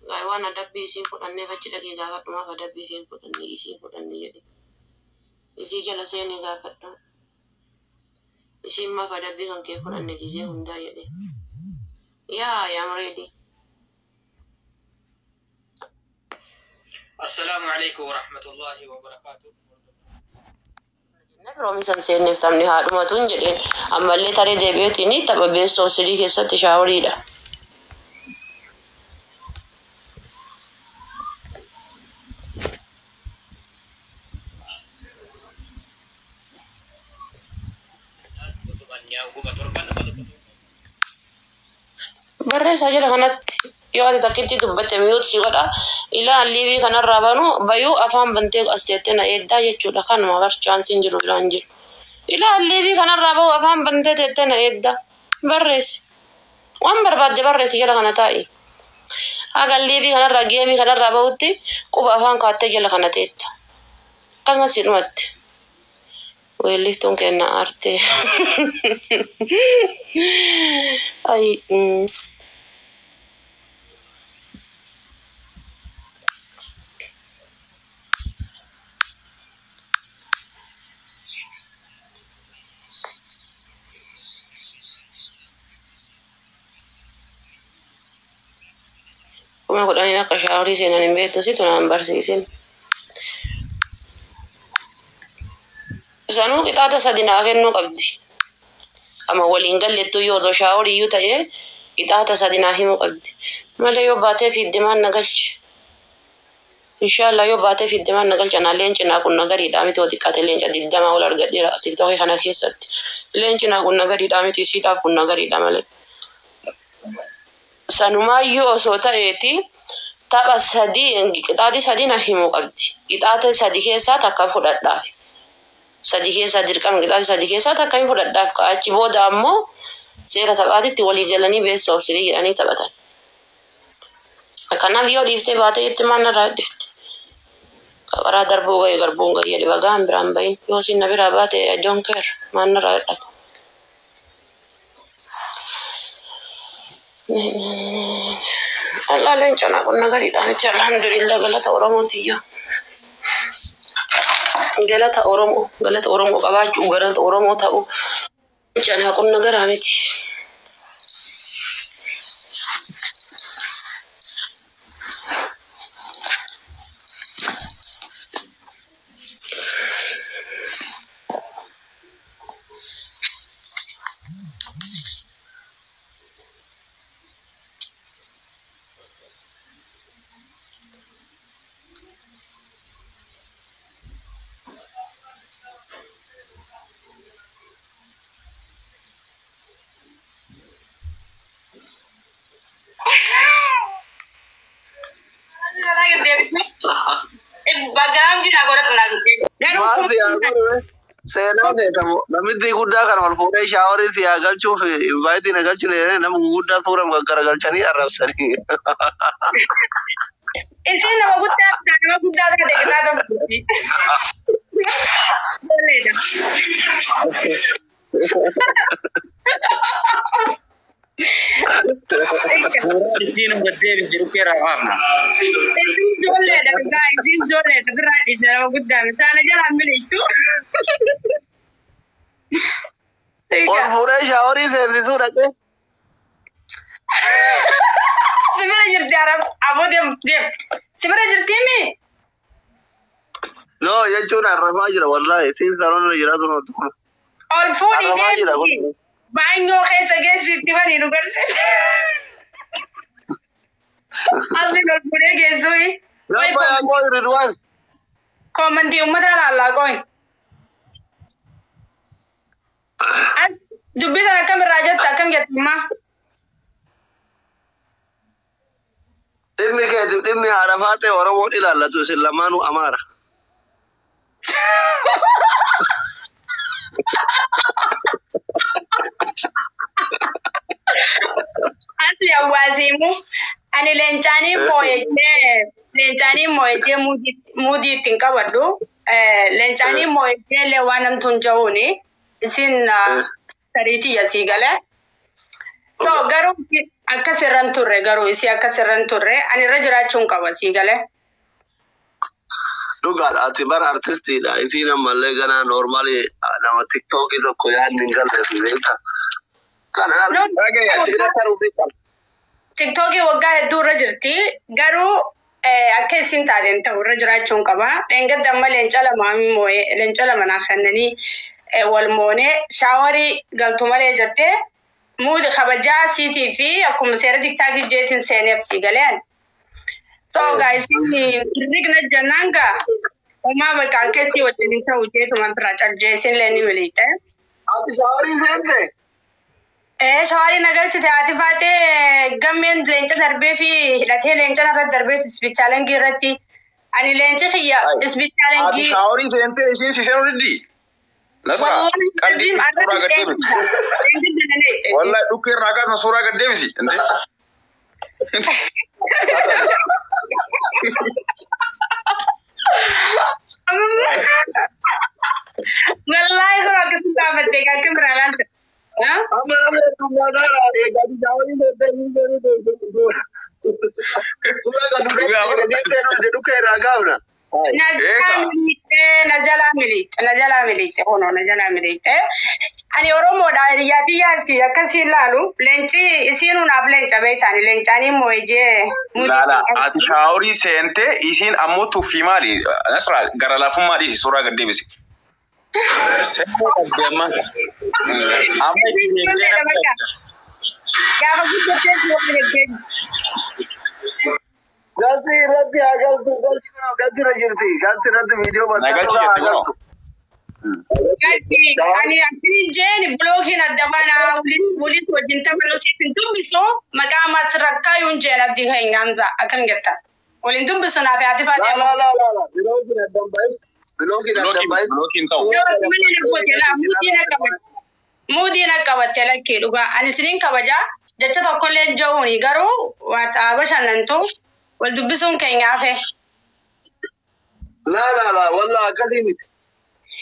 Waan adabbii isiin fudhanneef achi dhaqee gaafadhu, maaf adabbii isheen fudhanne isiin fudhanne jedhe. Isii jala seenee gaafadhu. Isiin maaf adabbii kan kee fudhanne gisee hundaa jedhe. Yeah, I am ready. Assalaamu alaikum warahmatullahi wabarakaatuh. Firoomisan seenneef taphni haadhumatuun jedheen, ammallee taree deebi'eetiin tapha best of three keessatti showeriidha. Barreessaa jira kanatti yoo ati takkitti dubbatte mute si godha. Ilaa live kanarraa banu bayuu afaan bantee as teettee na eeddaa jechuudha. Kanuma barchaansiin jiru biraan jiru. Ilaa live kanarraa bahu afaan bantee teettee na eeddaa. Barreessi. Waan barbaadde barreessi, jala kana taa'i. Haga live kanarraa, game kanarraa bahutti quba afaan kaattee jala kana teetta. Akkasumas si dhumatti. Weelliftuun kenna aartee. Ay. 10,000 akka shower seenan hin beektu, situ naan barsiisin. Sanuu qixaata sadi naa kennuu qabdi. Ama waliin gallettuu yoo otoo shower iyyuu ta'ee qixaata sadi naa himuu qabdi. Malee yoo baatee fiidde maal na galchi? Inshaallah, yoo baatee fiidde maal na galcha? Naa leenci naa kun nagariidhaa miti, yoo xiqqaate leenca 20 ol argadheera TikTokii kana keessatti. Leenci naa kun nagariidhaa miti, isiidhaaf kun nagariidha malee. Sanumaayyuu osoo ta'eeti tapha sadii, qixaatii sadii na himuu qabdi. Qixaata sadi keessaa takka fudhadhaaf. Sadi keessaa dirqama qixaatii sadi keessaa takka hin fudhadhaaf. Achi booda ammoo seera taphaatitti walii galanii best of three jedhanii taphatan. Kanaaf yoo dhiiftee baatee jetti maal narraa dhifte? Qabaraa darbuu gahe garbuun gahe jedhe, bagaan biraan bahin. Yoo isin na biraa baate, I don't care, maal narraa hir'ata? Allah, leenca naa qonna gariidha miti, alhamdulillah, galata Oromootiyya. Galata Oromoo, galata Oromoo qabaachuu, galata Oromoo ta'uu. Leenca naa qonna garaa miti. Background jira godhatu naa. Garuu Maal si haa godhu? Seenaa beekamu namitti guddaa kana ol fuudhee shower si haa galchuuf invite na galchine, nama guguddaa suura garagalchanii arrabsanii. Isin nama guddaa, nama guddaa taate qixa tokko. Toleedha. Ittiin gaddee jiru keeraa faamna. Isin ijoolleedha dhugaa, isin ijoolleedha, biraa dhiisa, nama guddaa saana jalaan milichu. Ol fuudhee shower seensisuu dhaqee. Sibira jirti arab aboo, deem deem, sibira jirti mi? No, jechuun arrabaa jira, wallaahi siin sanoon jira tun. Ol fuudhii Arrabaa jira deemti. kun. Baanyoo keessa geessitti banii nu garsiise. Asliin ol fuudhee geessuyi. Nama yaa koo Ridwaan. Comment uummata laallaa qoy. Dubbii sana akkamirraa jetta, akkam jetta ammaa? Dhimmi keeti dhimmi haadha faatee Oromoon ilaallatu, isin lamaanuu Amaara. Asli hawaasiimu ani leencaanii moo'ee, leencaanii moo'ee muudii ittiin qabadhu. Leencaanii moo'ee illee waan namtuun ja'uuni isin sariitii yasii galee. So garuu akkas irra hin turre, garuu isii akkas irra hin turre, ani irra jiraachuun qaba sii galee. Dhugaadha, ati bara artistiidha. Isiin ammallee ganaa noormaali nama tiktookii tokko yaadni hin galle fi beekta. Kanaaf No, ati bira taruu fi qabda. Tiktookii waggaa hedduu irra jirti, garuu akka isin taateen ta'u irra jiraachuun qaba. Dheengadda amma leenca lama moo'ee leenca lama naaf kennanii wal moonee shaawarii galtu malee jettee muudi kabajaa siitii fi akkuma seera tiktaakii jeetiin seeneef sii galeen. So guys, rigna jennaan gaa homaa bakka akka isii wajjin ta'u jeetuma biraa caljeesin illee ni miliixxe. Ati shaawarii seente? Shawaarii na galchite haati faatee gammeen leenca darbee fi hidhatee leenca irratti darbee isbichaalengii irratti. Ani leenci kiyya Ati isbichaalengii. shaaworii seentee isheen si seenuu diddi. Nasra qalbii suuraa gad deebisi. Wallahi dhukkee irraa kaasna suuraa gad deebisi. Wallaahi suuraa akkasii gaafattee kan biraa laalta. Amma namni heddummaa gaara eegaa ati shaawarii seentee isiin seenuu suuraa kan dura dhukkee irraa kaafna. Na jalaa miliixxe, na jalaa miliixxe, kunoo na jalaa miliixxe. Ani Oromoodha, hiriyaa biyyaas kiyya akkasii ilaalu. Leenci isiinuu naaf leenca beektaani, leencaanii immoo ijee muudii. Laala ati shaaworii seentee isiin ammoo tuffii maali? Nasra gara laafummaa dhiisi suuraa gad deebisi. Seenuu qabdi amma. Amma itti deemtee namni Gaafa guddattee si waliin deddeebi. Galti irratti haa galtu, galti kunoo galti irra jirti. Galti irratti viidiyoo Na galchi maxxansuudha haa jette kunoo. galtu. Galti ani akkini jeeni bulookiin adda baanaa waliin wajjin taphannu siif hin dubbisu maqaa masrakkaayuun jeen abdii keenyaanza akkam jetta. Waliin dubbisu naaf haati faatee. Laa laa laa laa bilookiin addan bahin. Bilookiin addan bahin. Bilookiin ta'u. Muudii na qabatte lakkee dhugaa. Ani isiniin kabajaa jecha tokkollee ja'uuni garuu waa xaaba bashannantu wal dubbisuun keenya hafe. Laa laa laa wallaa akkasii miti.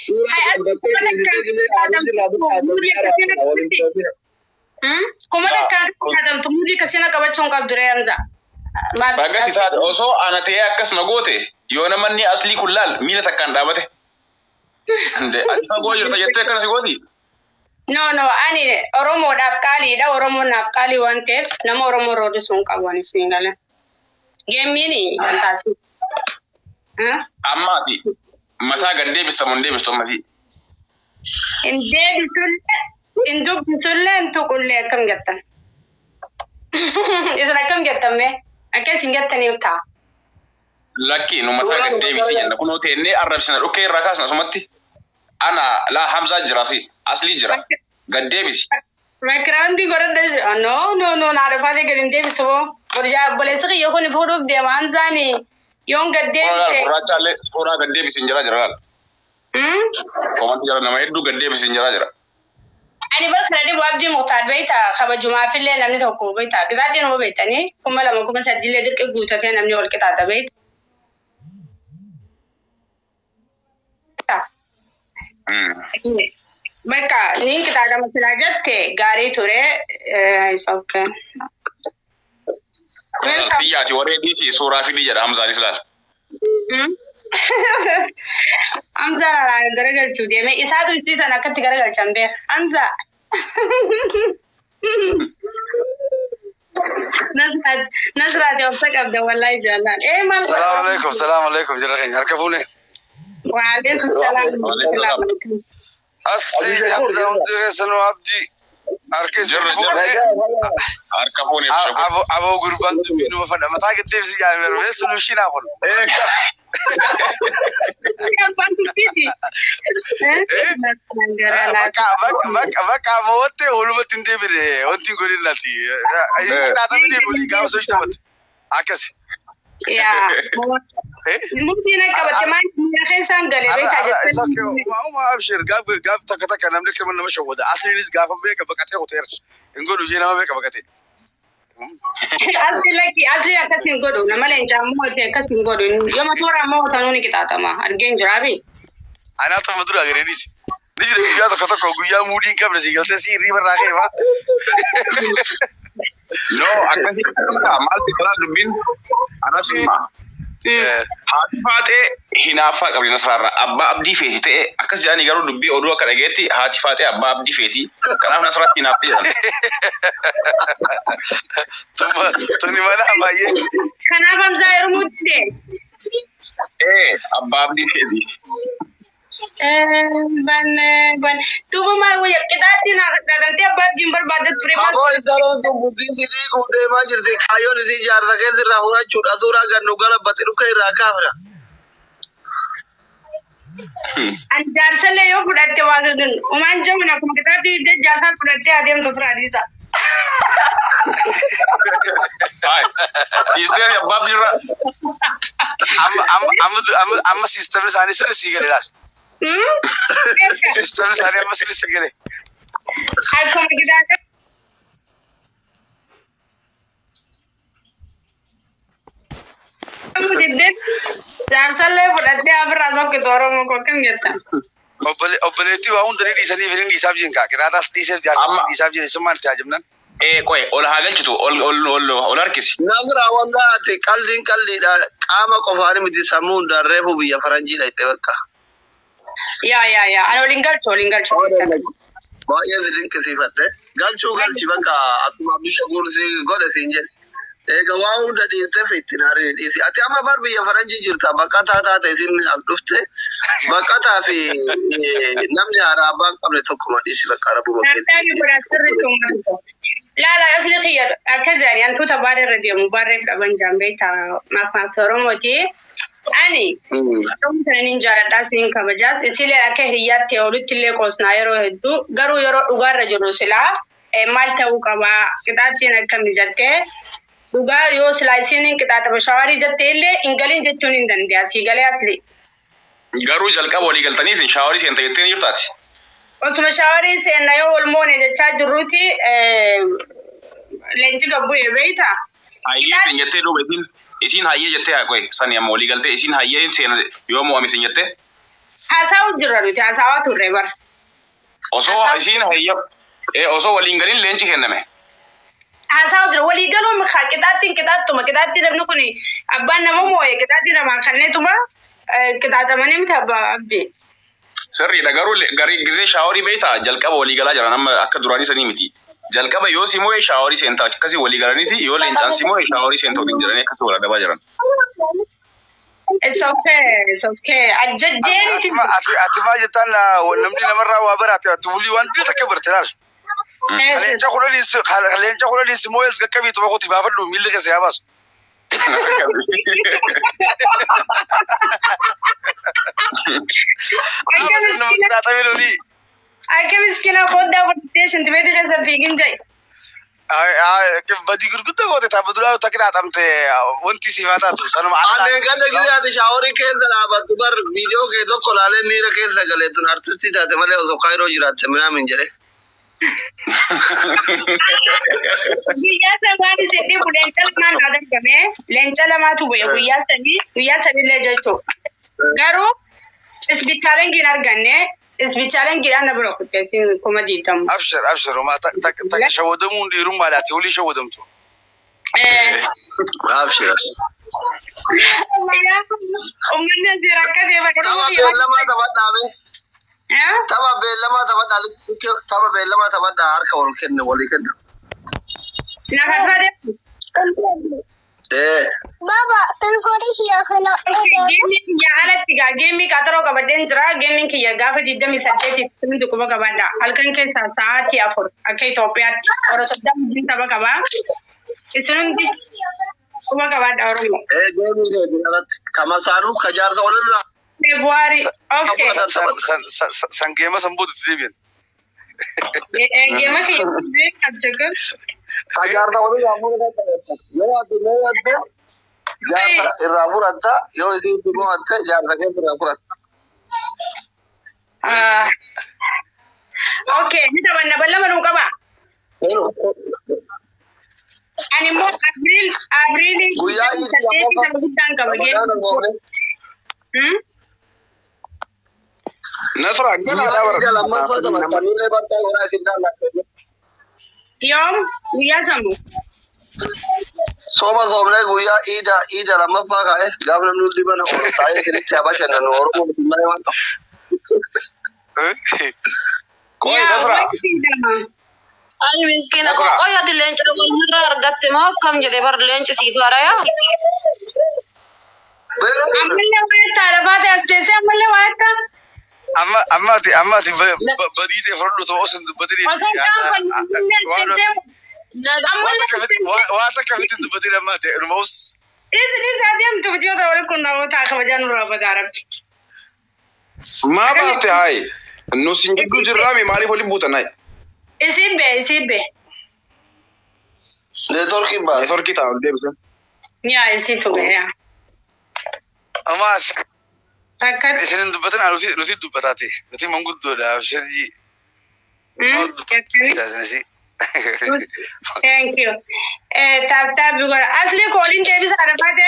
Suuraa gabbattee deebitee illee aaruu irraa bitaa waliin bitaa. Kuma takkaan kadhamtu muudii akkasii na qabachuun qabdu ree Hamza. Bagas taate osoo ana ta'ee akkas na goote yoo namanni aslii kun laal miila takkaan dhaabate. Ati fagoo jirta jettee akkana si gooti. No, no, ani Oromoodhaaf qaaliidha. Oromoon naaf qaalii waan ta'eef nama Oromoo roodisuu hin qabu ani siin gala. Geemmiin fantaasii. Amma ati mataa gad deebista moo hin deebistu ammasii? Hin deebisullee, hin dubbisullee, hin tuqullee akkam jettan? Isin akkam jettan mee? Akka isin jettaniif ta'a. Lakki nu mataa gad deebisi jenna kunoo teennee arrabsina dhukkee irraa kaasna asumatti. Ana laa Hamzaa jira si aslii jira gad deebisi. Background godhadha. No, no, no, naa dhufaatee gad hin deebisu boo. Borjaa obboleessi kiyya kun fuudhuuf deema Hamzaani yoon gad deebise. Gurraacha suuraa gad deebisi hin jira jira laal. Komanti jira nama hedduu gad deebisi hin jira jira. Ani bar kana dhibu Abdii Muktaar beektaa kabajumaafillee namni tokko beektaa qixaatiin uma beektanii 2000 3000 dirqi guutatee namni wal qixaata beektaa. Bakka niin qixaatama silaa jette gaarii ture. It's okay. Xiyyaati warree dhiisi suuraa fidii jedha Hamzaanis laal. Hamza alaa garagalchuu deeme isaatu isii sana akkatti garagalchan beeka. Hamza. Nasraati obsa qabda wallahi jaallaan. Maal Salaamu alaikum, salaamu alaikum jara keenya harka fuune. Waalaikum salaam. Asli Hamza hundi keessanuu abdii harka isin Jirra, fuune. Harka fuuneef shaku. Aboo gurbaan dubbii numa fadha mataa gaddeebisi jaame reessu nu shinaa kun. Abbaan dubbiiti. Bakka bakka bakka bakka amma wanti walumatti hin deebine wanti hin godhin laati. Qixaatamni olii gaafa sochi taphate. Akkasi. Yaa. Murtiin akka qabatte maal miira keessaan galee beekaa jettee. Waa'uma abshir gaaf gaaf takka takka namni akka nama shawwada. Asliinis gaafa beeka baqatee hoteera. Hin godhu jee nama beeka baqatee. Asli lakki asli akkas hin godhu nama leencaa moote akkas hin godhu yoo matoora ammoo tanuu ni qixaaxama argeen jiraabi. Anaa tuma dura agareenis. Ni jira guyyaa tokko tokko guyyaa muudii hin qabne si galtee si hirriba irraa ka'e faa. No, akkasii maalti karaa dubbiin anas hima. Haati Faaxee hinaaffaa qabdi Nasraarraa. Abbaa Abdii feeti ta'e akkas jedhanii garuu dubbii oduu akka dhageetti haati Faaxee abbaa Abdii feeti. Kanaaf Nasraatti hinaaffii jedhan. Tuni mana baay'ee. Kanaaf Hamzaa heerumuu dide. Ee abbaa Abdii feeti. Ban ban duuba maal wayya qixaatti naa dhadhantee abbaa abdiin barbaadde ture maal. Aboo intaloon tun bultii sidii kun deemaa jirti. Kaayyoon isii jaarsa keessa irraa fudhachuudha. Suuraa gannu galabbate dhuka irraa kaafna. Ani jaarsallee yoo fudhatte waa umaan jaman akkuma qixaatti jaarsaa fudhattee adeemtu firaadisa. Hai. Dhiistee abbaa Abdii irraa. Amma amma amma amma siistamni isaanii sirri sii gale laal. Siistamni isaanii amma sirri sii gale. Akkuma qixaatti. Jaarsallee fudhattee afirraa tokkitu Oromoo koo kam jetta? Obboleettii waa hunda ni dhiisanii fi ni dhiisaaf jiran kaa. Qixaaxaas dhiiseef jaarsa dhiisaaf jiran sun maal ta'a jennaan. Ee qoye ol haa galchitu ol ol ol ol harkisi. Nasra wallah ati qalliin qalliidha. Qaama qofaan miti sammuu hundaan reefu biyya faranjiidha itti bakka. Yaa yaa yaa ani waliin galchu waliin galchu. Baay'ee si dinqisiifadhe. Galchuu galchi bakka akkuma Abdii Shakuur si godhe siin jedhe. Egaa waa hunda dhiifteef ittiin haariin dhiisi. Ati amma bar biyya faranjii jirta. Baqataa taate isin as dhufte. Baqataa fi namni haaraa abbaa hin qabne tokkuma dhiisi bakka arabuma Naantaani godhaa sirriitti uummata. Laala asli kiyya akka jaani hantuuta baara irra deemu baarreef dhaban jaan beektaa maas Oromooti. Ani Oromoo sana nin jaaladhaas nin kabajaas isilee akka hiriyyaatti olitti illee qoosnaa yeroo hedduu garuu yeroo dhugaarra jiru silaa maal ta'uu qabaa qixaattiin akkami jettee dhugaa yoo silaa isiin qixaaxama shawaarii jettee illee hin galin jechuun hin danda'a sii galee asli. Garuu jalqaba walii galtanii isin shaaworii seenta jettee ni jirtaati. Osuma shaaworii seenna yoo wal moone jechaa jirruuti leenci gabbu'e beektaa. Hayyee isin jettee duuba isin isin hayyee jettee haa qoye sani amma walii galtee isin hayyee seena yoo mo'ame isin jettee. Haasawaa jirra nuti haasawaa turre bara. Osoo isin hayyee osoo waliin galin leenci kenname. Haasawaa jira walii galuun qixaattiin qixaattuma qixaattii namni kun abbaan nama moo'e qixaattii namaa kanneetuma qixaaxamanii miti abbaa abdii. Sirriidha garuu garii gisee shaaworii beektaa jalqaba walii galaa jiran amma akka duraanii sanii miti. Jalqaba yoo si moo'e shaaworii seentaa akkasii walii galaniiti yoo leencaan si moo'e shaaworii seentaa waliin jiranii akkasii wal adabaa jiran. It's okay, it's okay. Ajjajjeeni. Ati maal jettaan namni namarraa waa barate ati bulii waan dila takka barte laal. Leenca kudhaniin si moo'e qaqqabii tuma kooti baafadhu miilli keessa yaa baasu. Akka miskina foddaa fudhattee shintibeetii keessa fiigin ta'e. Badii gurguddaa goote taabba duraa takka dhaaxamte wanti siifaa taatu sanuma. Ani ganda giriyaati shaaworii keessa dhaabattu bar viidiyoo kee tokko laalee miira keessa galee tun artistii taate malee osoo kaayiroo jiraatte minaamin jedhe. Guyyaa samaan isin dhibu leenca lamaan naa dargame leenca lamaatu bu'e guyyaa sadii guyyaa sadiillee jechuudha. Garuu isbichaalengiin arganne isbichaalengiidhaan na bira kutteessiin 20,000. Abshir abshir takka shawwadamuun dhiirummaadhaati olii shawwadamtu. Abshir. Uummanni asii rakkatee bakka Tapha beellamaa taphadhaa mee. Tapha beellamaa taphadhaa tapha beellamaa taphadhaa harka wal kenna walii kenna. Nafa fadhe. Ee. Baba, telefoonii kiyya kana. Geemiin kiyya alatti gaa geemii qaxaroo qabadheen jira geemiin kiyya gaafa 28 hundi quba qabadha halkan keessaa sa'aatii 4 akka Itoophiyaatti oro soddaan wajjin tapha qaba isin hundi quba qabadha Oromoo. Ee geemii keetiin alatti kamasaanuu ka jaarsa walirraa. February okay. San geema san booda itti deebi'an. Geema kiyya qabdu kun. Ka jaarsa walirraa fudhata. Yeroo ati moo'atte jaarsa irraa fudhatta yoo isiin moo'atte jaarsa keessa irraa fudhatta. Okay, ni taphanna bal'ama nuu qaba. Ani immoo Abriil Abriilii Guyyaa saddeeti tapha guddaan qaba Ramadaana geemii. goone. Nasra Guyyaa iida lammaffaa taphattanillee bakka horaa isin daallatti. Yoom guyyaa samu. Sooma soomnee guyyaa iida lammaffaa kaa'e gaafa namni hundi mana oolu taa'ee isinitti haa bashannanu Oromoo malee waan ta'u. Qoy Yaa Nasra. wanti dama. Ani miskiina koo qoyyati leenca walirraa argatte moo akkam jedhe bar leenci siif haarayaa? Ammallee waan itti haadha as teessee ammallee waan akka. Amma amma ati amma ati badii ta'e fudhadhu ta'u osoo hin dubbatin. Osoo qaanfanne teessee. Waan takka miti hin dubbatin amma ati dhuma us. Dhiisi dhiisi adeemtu biyyoota wal kun namoota kabajaan nurraa badaa rabbi. Maa baafte haayi? Nus hin jidduu jirraami maaliif waliin buutan haayi? Isiin bee isiin bee. Neetworkiin baase. Neetworkii ta'a ol deebise. Yaa isiitu bee yaa. Amma as Akkas. isin hin dubbatin nuti dubbataati. Nuti manguddoodha abshirji. Thank you. Tap tap godha. Asli kooliin deebisa haadha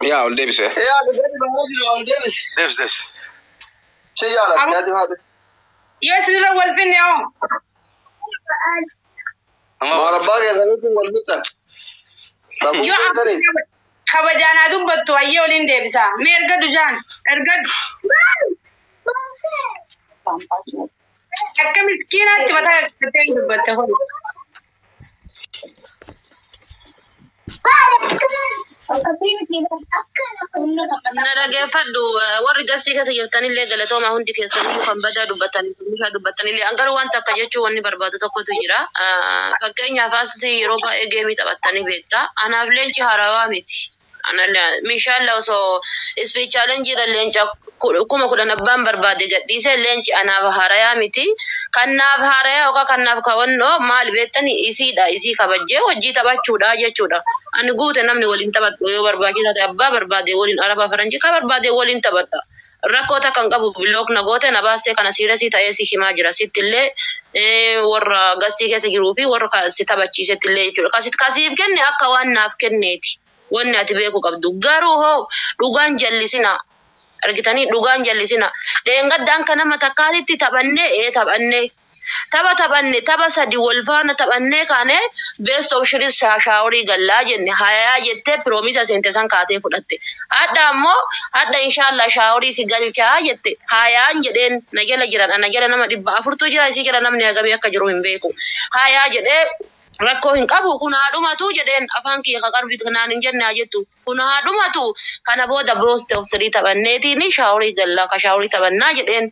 Yaa ol deebise. Ee ani gadi bahaa jira ol deebisi. Deebis deebis. Si jaalladha yaadi haadha. Yoo isinirra wal finne hoo? Maal abbaa keessaniitiin wal fixan. Sammuu Yoo keessanii. kabajaan haa dubbattu ayyee waliin deebisa. Mee ergadhu jaan ergadhu. Akka miskiinaatti mataa qaqqabtee dubbatte hoo. Na dhageeffadhu warri gastii keessa jirtanillee galatooma hundi keessaniyyuu kan badaa dubbatanii meeshaa dubbatanillee an garuu wanta akka jechuu wanni barbaadu tokkotu jira. Fakkeenyaaf asli yeroo baay'ee geemii taphattanii beekta. Anaaf leenci haarawaa miti. Meeshaan osoo ispeechaaleen jira leenca 10,000 abbaan barbaade gadhiisee leenci anaaf haarayaa miti. Kanaaf haarayaa yookaan kanaaf kawannoo maal beektani isiidha isii kabajjee hojii taphachuudha jechuudha. Ani guute namni waliin taphadhu yoo barbaachisaa ta'e abbaa barbaade waliin araba faranjii ka barbaade waliin taphadha. Rakkoo takka hin qabu bilook na goote na baastee kana siirasii ta'ee si himaa jira sittillee warra gastii keessa jiruu fi warra si taphachiisetti illee jechuudha. Kasiif kenne akka waan naaf kenneeti. Wanni ati beeku qabdu. Garuu hoo dhugaan jallisina. Argitanii dhugaan jallisina. Dheengaddaan kan nama takkaatitti taphannee ee taphannee. Tapha taphanne tapha sadi wal faana taphannee kaane best of three shaaworii gallaa jenne hayaa jettee piroomisa seente san kaatee fudhatte. Hadha ammoo hadha inshaallah shaaworii si galchaa jette hayaan jedheen na jala jiran ana jala nama 400tu jira isii jala namni hagamii akka jiru hin beeku. Hayaa jedhee rakkoo hin qabu kun haadhumatu jedheen afaan kiyya ka qarbii kanaan hin jenne haa jettu kun haadhumatu kana booda best of three taphanneetiin shaaworii gallaa ka shaaworii taphannaa jedheen.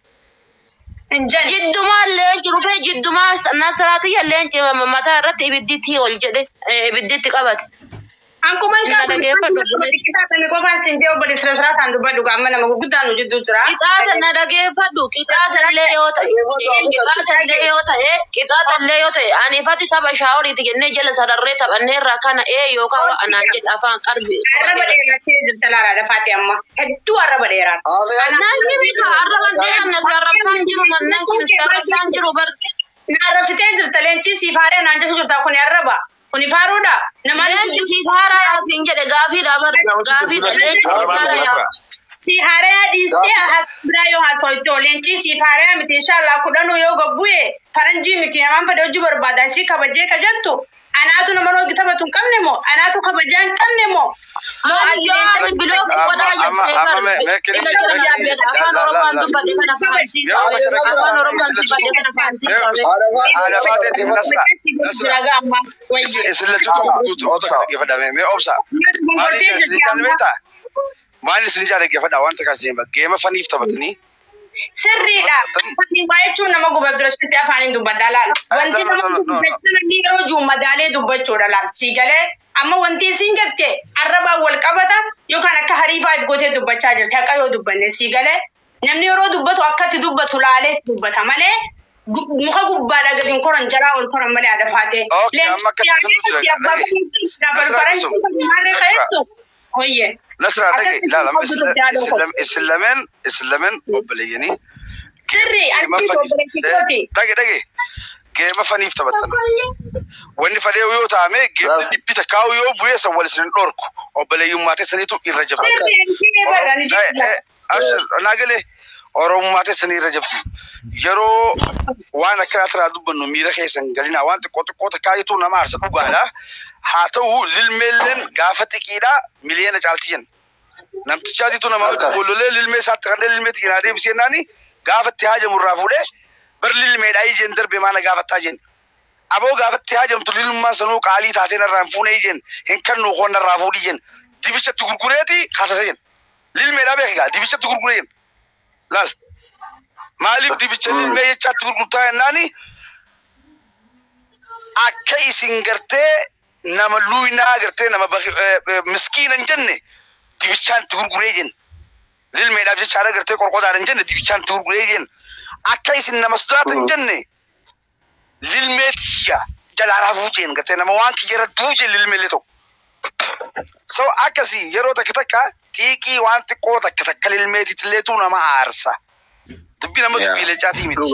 Injan. Jiddumaa leenci dhufee jiddumaa nasraatiyya leenci mataa irratti ibidditti ol jedhe ibidditti qabate. Ankuman Na dhageeffadhu obboleetti. Qixaaxame qofaan siin jee obboleessi siraataan dubbadhu amma nama gurguddaan nu jidduu jira. Qixaaxa na dhageeffadhu qixaaxallee yoo ta'e qixaaxallee yoo ta'e qixaaxallee yoo ta'e ani ifatti tapha shaaworiiti jennee jala sararree taphanneerraa kana ee yookaan waa anaan jedhe afaan qarbi. Arraba dheerattee jirta laala dafaate amma. Hedduu arraba dheeraa. Naan himi ka arraban dheeran na sararrabsaan jiru naan himi sararrabsaan jiru bar. Na arrabsitee jirta leencii siif haaree naan jechuu jirta kuni arraba. Kuni faaruudha. Namaan Leenci siif haaraa yaa siin jedhe gaafiidha bar gaafiidha leenci siif haaraa yaa. Si haaree dhiistee has biraa yoo haasofte leencii siif haaree miti inshaallah kudhanuu yoo gabbu'e faranjii miti namaan fedhe hojii barbaada isii kabajee ka jettu anaatu nama hojii taphatu hin qabne moo anaatu kabajaa hin qabne moo moo Ani yoo ati bilook godhaa jettee bar ila jala jaabbata afaan Oromoon dubbadhe kana fahansiisa afaan Oromoon dubbadhe kana fahansiisa. Haadha faateetiif Nasra. Nasra. Isin lachuutu guutuu takka dhaggeeffadhaa mee obsa. Maaliif isin jaalladha beektaa? Maaliif isin jaalladha dhaggeeffadhaa wanta kaas hin geema faniif taphatanii. Sirriidha. Afaan waa jechuun nama guba birasitti afaaniin dubbadhaa laala. Wanti nama dubbachuu namni yeroo jiru madaalee dubbachuudha laala. Sii galee amma wanti isin jette arrabaan wal qabata yookaan akka hariifaa gootee dubbachaa jirti haqa yoo dubbanne sii galee namni yeroo dubbatu akkatti dubbatu laalee dubbata malee muka gubbaadha gadi hin koran jalaa ol koran malee haadha faatee. Okay, amma akka Hoyyee. Nasra dhage ilaala isin lameen isin lameen obboleeyyanii. Sirrii ati obboleettikooti. Dhage dhage geema faniif taphattan. Wanni fadhee yoo taa'ame geemni dhibbi takkaa'u yoo bu'ee san wal isin dhorku obboleeyyummaa teessaniitu irra jabaata. Sirrii ati eebbadha ni jechuudha. Abshir naagalee Oromummaa teessanii irra jabdu. Yeroo waan akkanaa irraa dubbannu miira keessan galinaa waan xiqqoo xiqqoo takkaayitu nama aarsa dhugaadha. Haa ta'u lilmeelleen gaafa xiqiidhaa miliyoona caalti jenna. Namtichaatitu nama bollolee lilmee isaatti kanneen lilmee xiqqinaa deebisee naani gaafa itti haajamu irraa fuudhee bar lilmeedhaa ijeen darbe maana gaafattaa jenna. Aboo gaafa itti haajamtu lilmummaan sanuu qaalii taatee narraa hin fuune ijeen hin kennu koon narraa fuudhii jenna. Dibichatti gurgureeti kaasase jenna. Lilmeedhaa beekaa dibichatti gurguree jenna. Laal maaliif dibicha lilmee jechaatti gurgurtaa jennaani akka isin gartee nama luynaa gartee nama miskiina hin jenne dibichaan itti gurguree jenna. Lilmeedhaaf jechaadha gartee qorqodaadha hin jenne dibichaan itti gurguree jenna. Akka isin nama sodaata hin jenne lilmee tiyya jalaan hafuu jeen gartee nama waan kiyya irra du'u jeen lilmeellee tokko. So akkasii yeroo takka takka xiiqii waan xiqqoo takka takka lilmeetitilleetu nama aarsa. Dubbii nama dubbii leencaatii miti.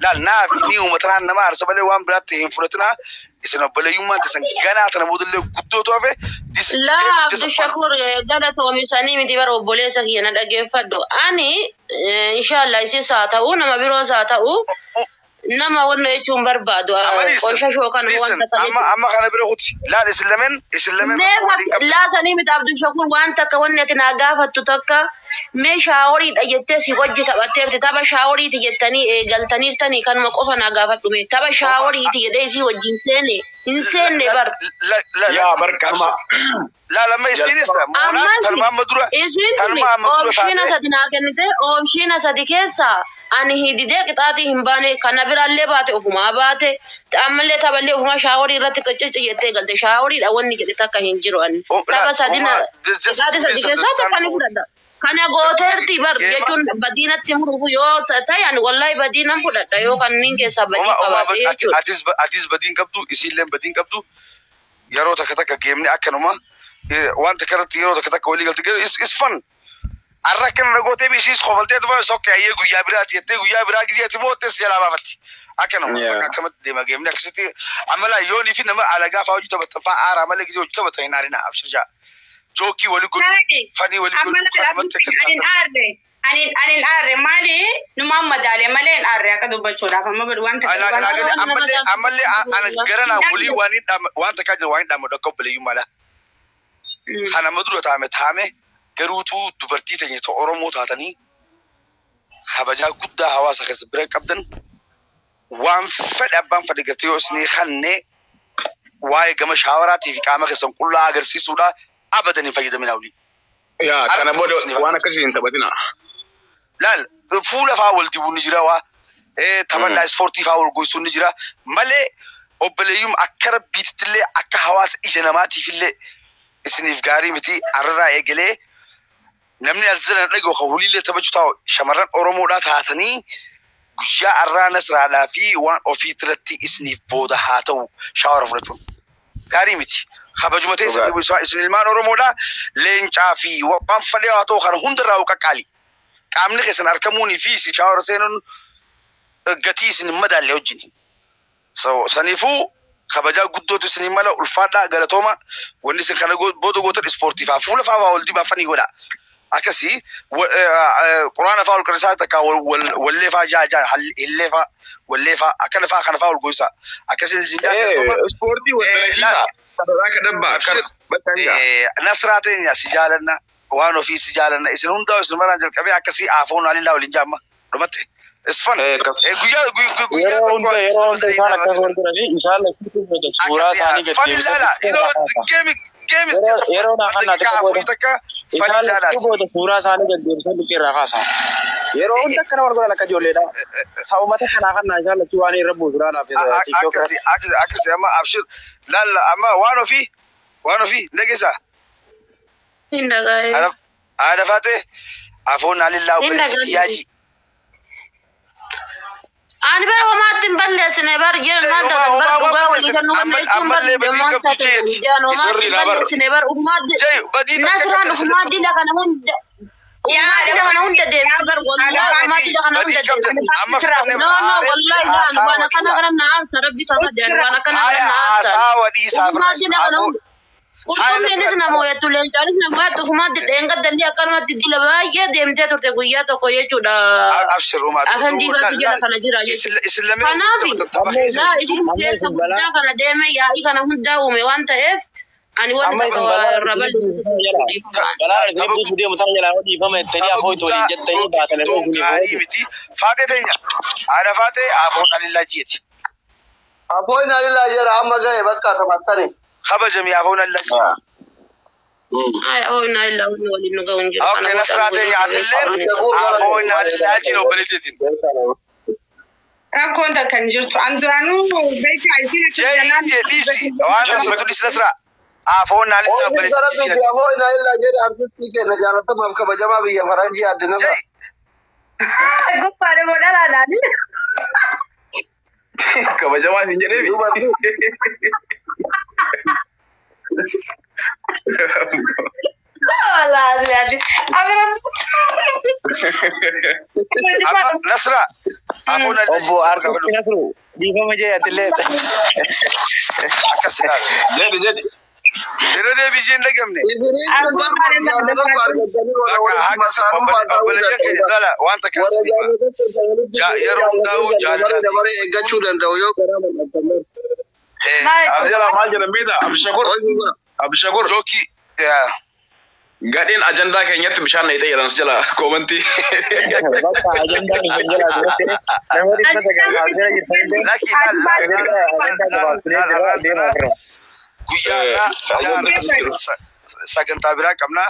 Laal naaf ni uummatanaan nama aarsa malee waan biraatti hin fudhatinaa. Isin obboleeyyummaan teessan ganaa tana boodallee guddootu hafe. Laa Abdushakur galatoomisanii miti bara obboleessa kiyya na dhaggeeffadhu. Ani inshallah isis haa ta'u nama biroos haa ta'u nama wanna jechuun barbaadu qoshashoo kana wanta ta'e. Amma amma kana bira kuti. Laal isin lameen rakkoo waliin qabdu. Laasanii miti Abdushakur waan takka wanni ati naa gaafattu takka mee shaaworiidha jettee si wajji taphatteerti tapha shaaworiiti jettanii eegaltaniirtanii kanuma qofa naa gaafadhu mee tapha shaaworiiti jedhee isii wajjin seene hin seenne bar. Yaa barkama. Laal amma isinis moonaa Ammas tanuma amma dura isiin tuni tanuma amma dura oomishina taate sadi naa kennite oomishina sadi keessaa ani hididee qixaaxii hin baane kana biraallee baate ofumaa baate ammallee taphallee ofumaa shaaworii irratti qaccicci jettee galte shaaworiidha wanni jedhe takka hin jiru ani tapha sadi na qixaaxii sadi keessaa takka ni fudhadha. Kana gooteerti bar jechuun badiinatti muruuf yoo ta'e ani wallahi badiinan fudhadha yoo kanneen keessaa badii qabaate jechuudha. Atis badiin qabdu isiilleen badiin qabdu yeroo takka takka geemni akkanuma waan takka irratti yeroo takka takka walii galte garuu is fun. Arra akkana na gootee isiis kofaltee tuma sokke ayyee guyyaa biraati jettee guyyaa biraa gisee ati moottes jalaa baafatti. Akkanuma bakka akkamatti deema geemni akkasitti amala yoonii fi nama alagaa fa'aa hojii taphatan fa'aa aaraa malee gisee hojii taphatan hin aarinaa abshir jaa. Jookii walii godhu fanii walii Amma godhu kanumatti akka anin aarre anin aarre maali numaan madaale malee hin aarre akka dubbachuudhaaf amma badu waan takka Ana ammallee ammallee ana gara naa walii waan hin dhaama waan takkaa jira waan hin dhaamadu akka obboleeyyummaadha. Kana amma dura taame taame garuutuu dubartii teenya ta'e Oromoo taatanii kabajaa guddaa hawaasa keessa bira qabdan waan fedhe abbaan fedhe gartee yoo isinii kannee waa'ee gama shaawaraatii fi qaama keessan qullaa agarsiisuudha abadan hin fayyadaminaa olii. Yaa kana booda waan akkasii hin taphatina. Laal fuula fa'aa wal dibuun ni jira waa taphannaa ispoortii fa'aa wal goysuun ni jira malee obboleeyyum akka rabbiittillee akka hawaasa ija namaatiifillee isiniif gaarii miti arraa eegalee namni as jiran dhaga'u kan huliillee taphachuu taa'u shamarran Oromoodhaa taatanii guyyaa arraa nasraadhaa fi waan ofii irratti isiniif booda haa ta'u shaawara fudhachuun gaarii miti. Kabajuma teessan isin ilmaan Oromoodhaa leencaa fi waan fedhe haa ta'u kana hundarraa qaqqaali. Qaamni keessan argamuunii fi isin shaawara seenuun gatii isin hin madaalle wajjin. So saniifuu kabajaa guddootu isin mala ulfaadhaa galatooma wanni isin kana booda gootan ispoortii fa'aa fuula fa'aa wal dibaa fanii godha. Akkasii quraana fa'aa ol qirisaa takka wallee fa'aa jaa jaa hillee fa'aa wallee fa'aa akkana fa'aa kana fa'aa ol goyisa. Akkasii isin jaa galatooma. Ispoortii wal dalasiisa. Sadarkaa kadabbaa. Nasraa teenya si jaalanna waan ofii si jaalanna isin hundaa isin maraan jalqabee akkasii aafoon alillaa waliin jaamma dhumatti. It's fun. Guyyaa guyyaa Yeroo hunda yeroo hunda isaan akkas wal godhanii isaan lakkisu suuraa isaanii gad deebisanii yeroo naa kana xiqqoo booda isaan lakkisuu booda suuraa isaanii gad deebisanii liqii irraa kaasan. Yeroo hunda akkana wal godhan akka ijoolleedha. Sa'umata kanaa kana isaan lachuu waan irra buusu laalaaf TikTok irratti. Akkasii amma abshir laalla amma waan ofii dhageessaa. Hin dhagaa'e. Haadha faate afoon alillaa obboleettii yaaji. Ani bara homaatti hin balleessine bar jiran maal taatan bar dhugaa walii kan nu jechuun bar maal taatan jiran homaatti hin balleessine bar ufumaatti nasraan ufumaatti dila kana hunda ufumaatti dila kana hunda deemte bar wallahi ufumaatti dila kana hunda deemte no no wallahi daan waan akkana kana na aarsa rabbi taata daan waan akkana kana na aarsa ufumaatti dila kana hunda Qurxummiinis nama ho'attu, leencaanis nama ho'attu, ufumaatti dheengaddanni akkanumatti dila baay'ee deemtee turte guyyaa tokko jechuudha. Abshir uumaa. Afaan diimaa biyya kana jira jechuudha. Isin lameen Kanaaf laa isin keessa guddaa kana deeme yaa'ii kana hundaa uume waan ta'eef ani wanti Amma isin tokko balaa irra balleessu dhiifamaan. Balaa isin buusuu deemu tana jalaa dhiifama jettanii afoo itti waliin jettanii baatan irra isin Gaarii miti. Faatee teenya. Haadha faatee afoon alillaa ji'eeti. Afooyin alilaa jira amma gahe bakka taphattani. Kabajami afoon alillaa ji'eeti. Ay, oh, inna lillahi wa waliin nu ga'u hin jiru. Okay, Nasraa teenya atillee afoon alillaa jiin obboleettiin. Rakkoon takka hin jirtu. An duraanuu beekaa isin akka Jee jennaan. jee dhiisi. Waan asoo dhiisi Nasraa. Afoon alillaa Oomishni obboleettiin. rabbiiti afooyin alilaa jedhe artistii keenya jaalatamaaf kabajamaa biyya faranjii adde nama. Jee. Gubbaadha moo dhalaadhaan? Kabajamaa isin jedheemi. Dubartii. Wallaahi asirratti. Amma Nasraa afoon alillaa Obbo Artisti Nasru dhiifama jee atillee. Akkas ilaala. Jedhi jedhi. Yeroo deebii jeen dhagamne. Isiniin kun jaalala tokko argatanii warra Bakka walitti haga masaanummaa ta'uu obboleeyyan keenya danda'u. ilaala waan takka Warra asii jaalala yeroo hundaa'uu dabaree jaalala. dabaree eeggachuu danda'u yoo garaa mul'atan. Abdii maal jedhan beektaa? Abdishakur. Abdishakur. Jookii. Gadheen ajandaa keenyatti bishaan na hidhee jedhan jala koomantii. Bakka ajandaan isin jalaa duratti namoota 900 jira jirtan. Lakki Ajandaa gabaabsinee jira deemaa jirra. Guyyaa irraa sagantaa biraa qabna.